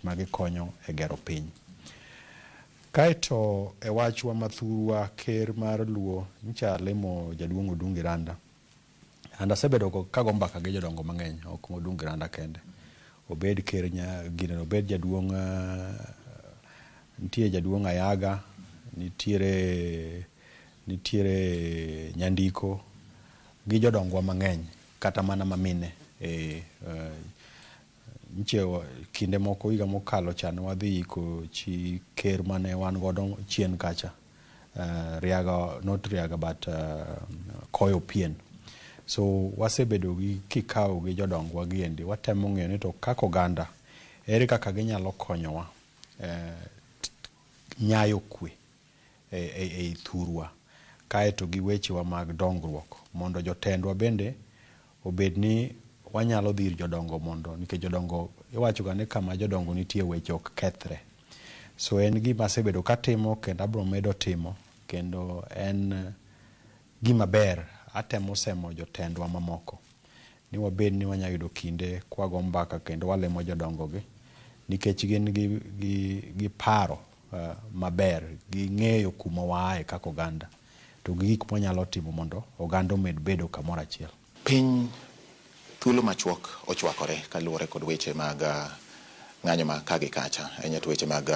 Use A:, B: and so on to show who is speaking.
A: ma gikonyo e gero piny. Kaeto e wachwa mathurwa ker mar Luo ncha lemo jaduong' Odungi Randa. And asebedo kago mbaka gi jodongo mang'eny, ok Odungi Randa kende. Obed ker nya, gine, obed jaduong' nitie jaduong' Ayaga, nitiere Nyandiko gi jodongwa mang'eny kata mana mamine. Nitie kinde moko higa mokalo cha ne wadhi iko chi ker mane wan godo chien kacha. Riaga, not Riaga but Koyo Pien. So wasebedo gi kikao gi jodongwa gi endi watemo ng'iyo ni to kaka oganda ere kaka ginyalo konyowa nyayo kwe ei thurwa kaeto gi wechewa mag dongruok mondo jotendwa bende obed ni wanyalo dhi ir jodongo mondo nikech jodongo iwacho ga ni kama jodongo nitie weche ok kethre. So en gima asebedo katimo kendo abiro medo timo kendo en gima ber atemo semo jotendwa mamoko ni wabed ni wanyalo yudo kinde kwago mbaka kendo walemo jodongo gi nikech gin gi paro maber ging'eyo kuma waaye kaka oganda to gi gik mwanyalo timo mondo oganda omed bedo kamoro achiel.
B: Piny thuolo machuok ochwakore kaluwore kod weche mag ng'anyo ma ka gi kacha ahinya to weche mag